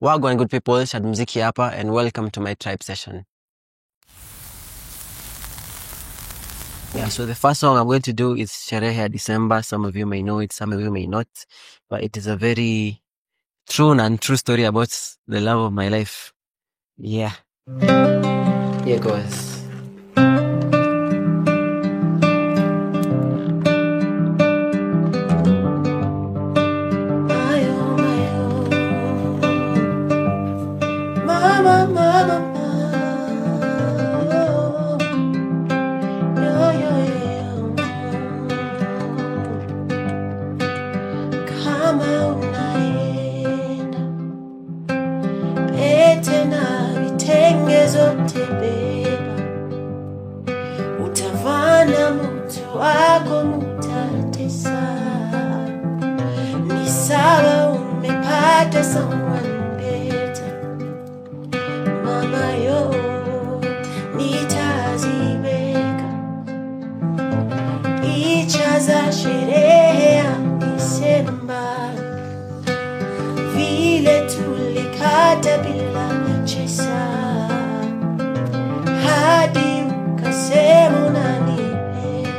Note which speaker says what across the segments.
Speaker 1: Wagwan good people, Shad Mziki hapa and welcome to my tribe session. Yeah, so the first song I'm going to do is Sherehe ya December. Some of you may know it, some of you may not, but it is a very true story about the love of my life. Yeah. Here goes.
Speaker 2: Utavana mtu wako mutatesa, ni sawa umepata someone better. Mama yo, nitaziweka picha za sherehe ya Disemba, vile tulikata bila chesa, hadi ukasema unanipenda,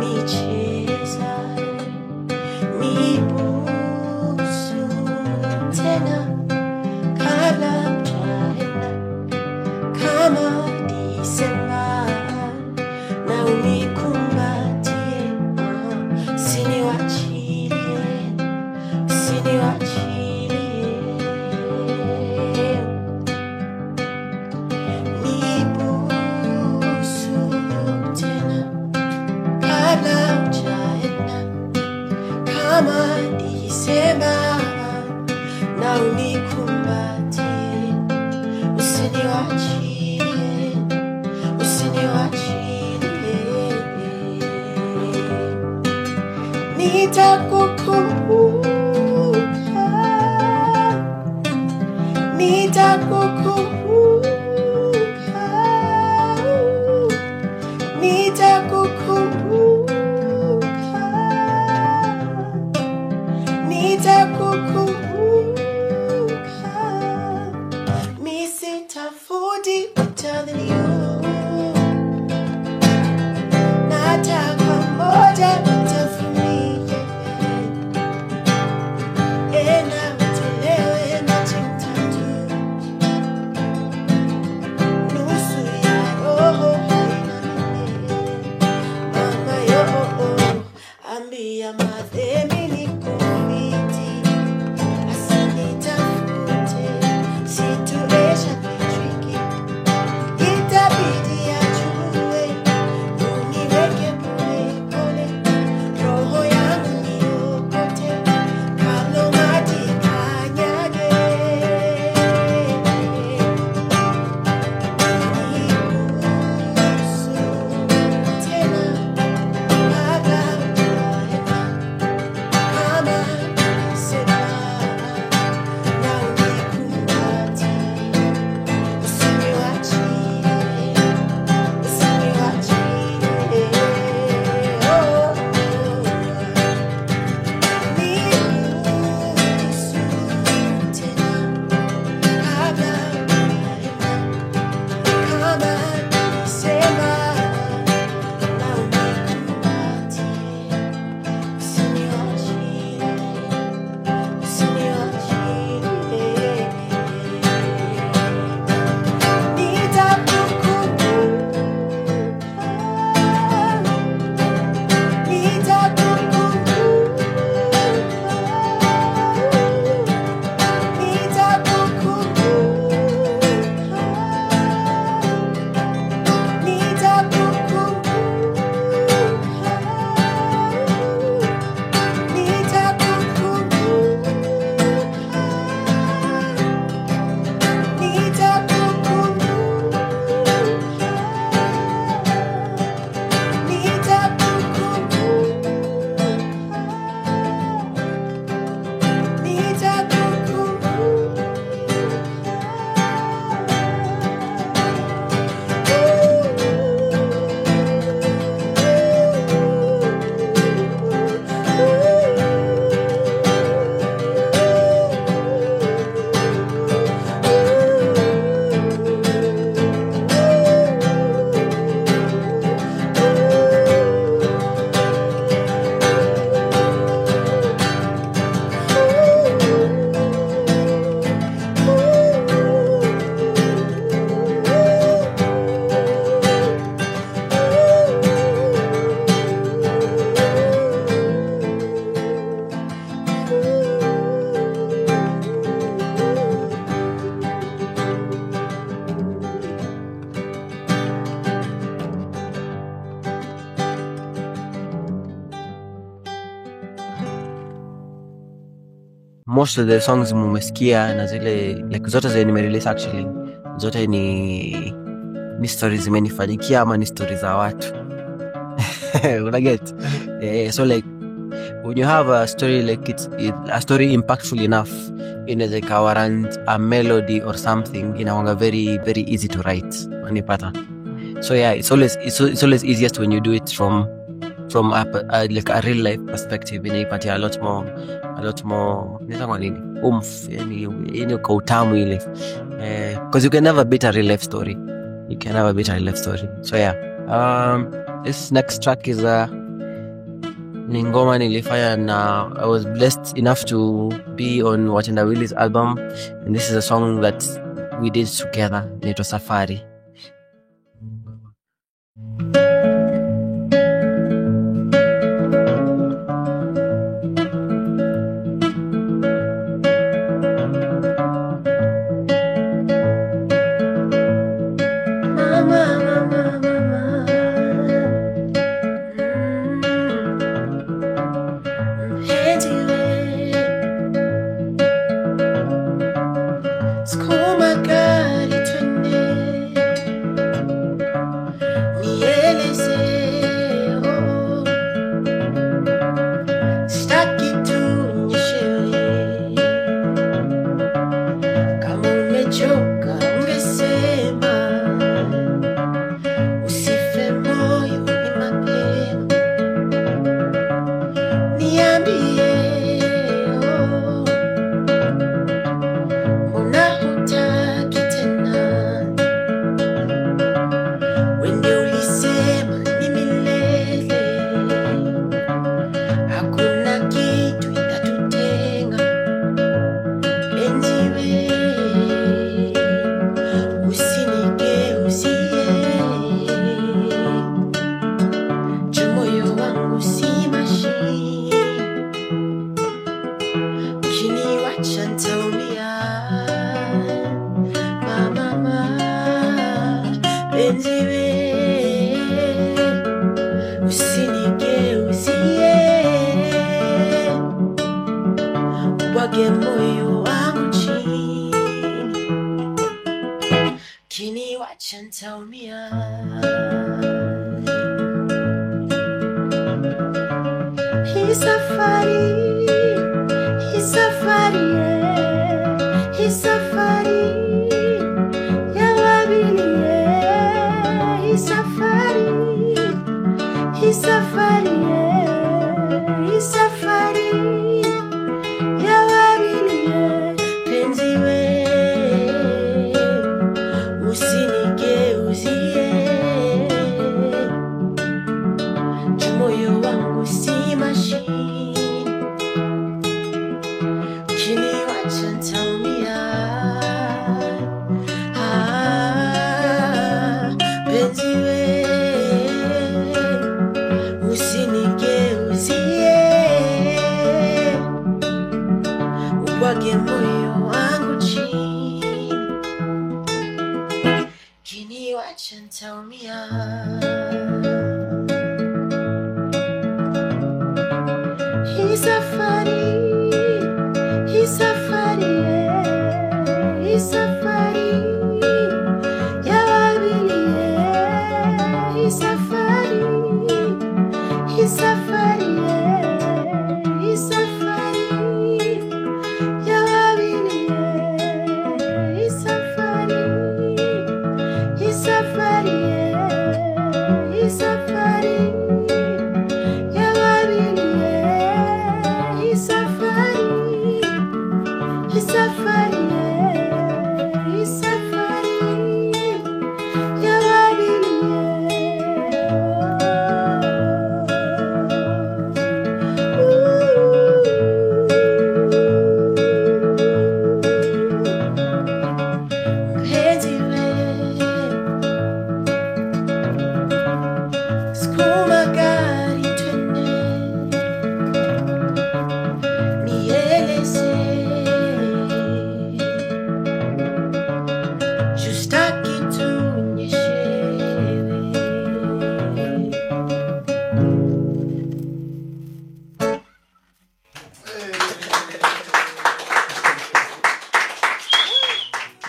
Speaker 2: ulinicheza, nibusu tena kabla hujaenda, kama Disemba, na unikumbatie, usiniwachilie, usiniwachilie. Kama Disemba, na unikumbatie, usiniwachilie, usiniwachilie. Nitakukumbuka, nitakukumbuka, nitakukumbuka, nitakukumbuka. Mi sitafuti utadhani nataka moja nitafunie, na utelewe na chimtatu,
Speaker 1: most of the songs mumesikia na zile like zote zenye nimerelease actually zote ni stories zimenifanyikia ama ni stories za watu. Unaget? So like when you have a story like it's a story impactful enough, inaweza ikawarrant a melody or something, inakuwa very very easy to write. Unanipata? So yeah, it's always easiest when you do it from like a real life perspective. Inaipatia a lot more nisema nini yani kwa utamu ile, because you can never beat a real life story. So yeah, this next track is ni ngoma nilifanya na I was blessed enough to be on Watendawili's album, and this is a song that we did together. Inaitwa Safari.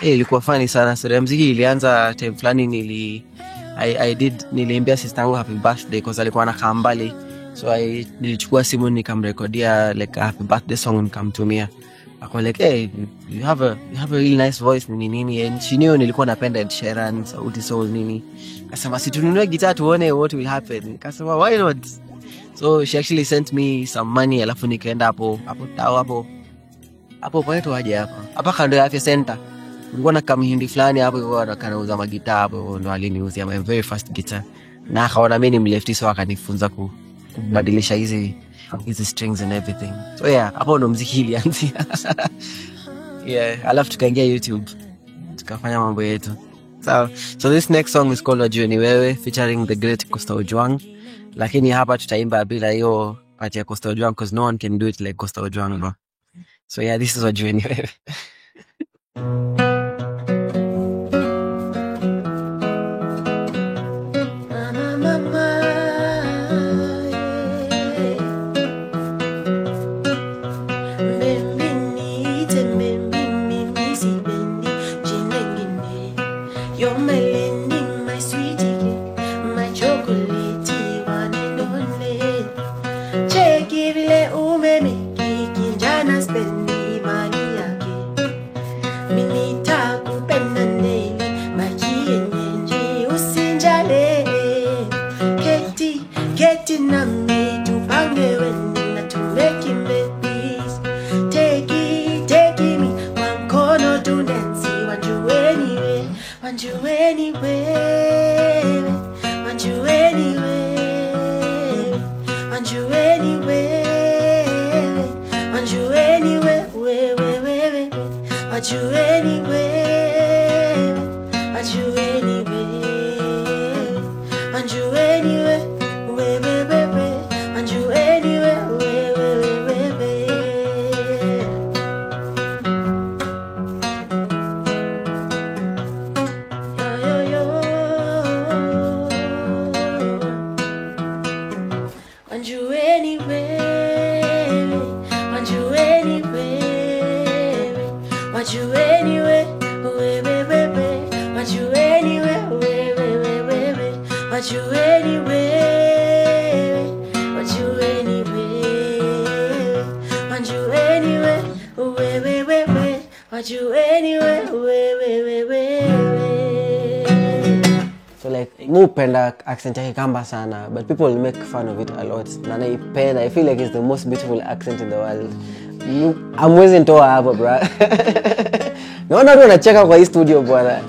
Speaker 1: ilikuwa funny sana. Story ya muziki ilianza time fulani niliimbia sister yangu happy birthday because alikuwa anakaa mbali. So nilichukua simu nikamrekodia like a happy birthday song nikamtumia. Ako like, hey, you have a really nice voice nini, and she knew nilikuwa napenda Ed Sheeran, Sauti Sol nini. Kasema sitununue guitar tuone what will happen. Kasema why not? So she actually sent me some money, alafu nikaenda hapo kwetu aje hapa kando ya afya center. Nilikuwa na kamhindi fulani hapo kwa kanauza magitaa hapo, ndo aliniuzia my very first guitar. Na akaona mimi ni mlefti, so akanifunza kubadilisha hizi strings and everything. So yeah, hapo ndo muziki ilianzia. Yeah, alafu tukaingia YouTube tukafanya mambo yetu. So this next song is called Wajue Ni Wewe featuring the great Costa Ojwang. Lakini hapa tutaimba bila hiyo part ya Costa Ojwang because no one can do it like Costa Ojwang, bro. So yeah, this is Wajue Ni Wewe. So like mupenda accent yake Kamba sana, but people make fun of it a lot. Na naipenda, I feel like it's the most beautiful accent in the world. Amwezi ntoa hapo bro. Naona watu wanacheka kwa hii studio bwana.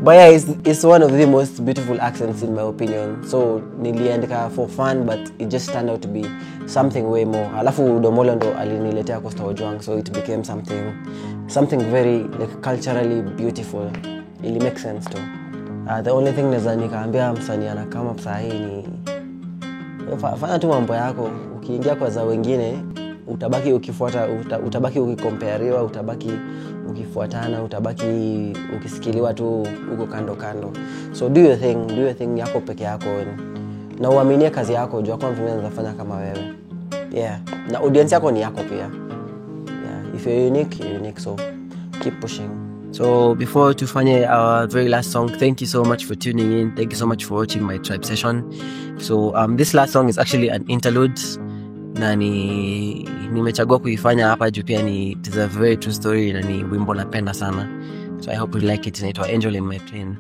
Speaker 1: But yeah, it's one of the most beautiful accents in my opinion. So niliandika for fun, but it just turned out to be something way more. Alafu Domolo ndo aliniletea Costa Ojwang, so it became something very like culturally beautiful. It makes sense too. The only thing naweza nikaambia msanii ana kama msanii ni fanya tu mambo yako. Ukiingia kwa za wengine utabaki ukifuata, utabaki ukikomparewa, utabaki ukifuatana, utabaki ukisikiliwa tu uko kando. So do your thing yako peke yako, na uaminie kazi yako, jua kwa mtu anaweza fanya kama wewe. Yeah, na audience yako ni yako pia. Yeah, if you're unique, so keep pushing. So before tufanye our very last song, thank you so much for tuning in. Thank you so much for watching my Tribe session. So this last song is actually an interlude. Na nimechagua kuifanya hapa juu pia it is a very true story na ni wimbo napenda sana. So I hope you like it. Inaitwa Angel in My Plane.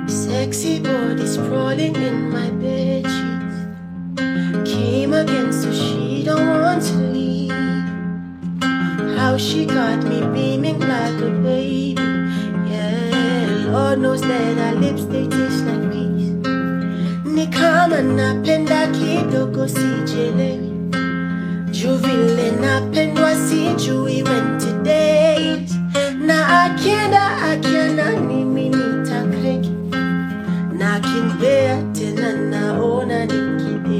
Speaker 2: Sexy body sprawling in my bed sheets. Came again so she don't want to leave. How she got me beaming like a baby. Yeah, Lord knows that her lips they taste like peace. Ni kama napenda kidogo sijelewi. Juvile napendwa sijui when today. Na akienda nimi nitakreki. Na kinbea tena naona nikide.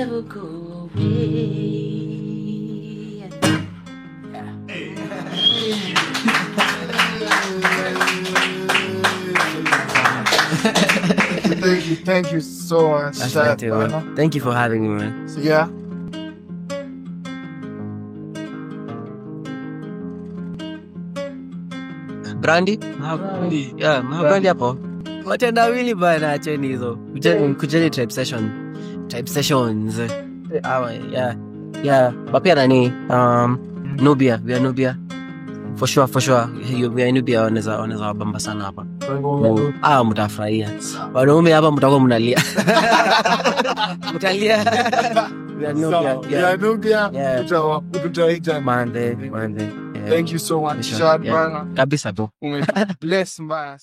Speaker 2: never go away.
Speaker 3: Thank you so much.
Speaker 1: That's right, too, man. Thank you for having me, man.
Speaker 3: So, yeah.
Speaker 1: Brandy? Yeah, Brandy hapo. Watenda wili bana, acheni hizo. Kujeni tribe sessions. Yeah. Bapia nani? Nubia, we are Nubia. For sure. We are Nubia, wanaweza wabamba sana hapa. Mtafurahia. Wanaume hapa mtakuwa mnalia. Mtalia. We are Nubia. Yeah. Tutaita Monday.
Speaker 3: Thank you so much. Shad,
Speaker 1: Kabisa tu.
Speaker 3: Bless mbaya.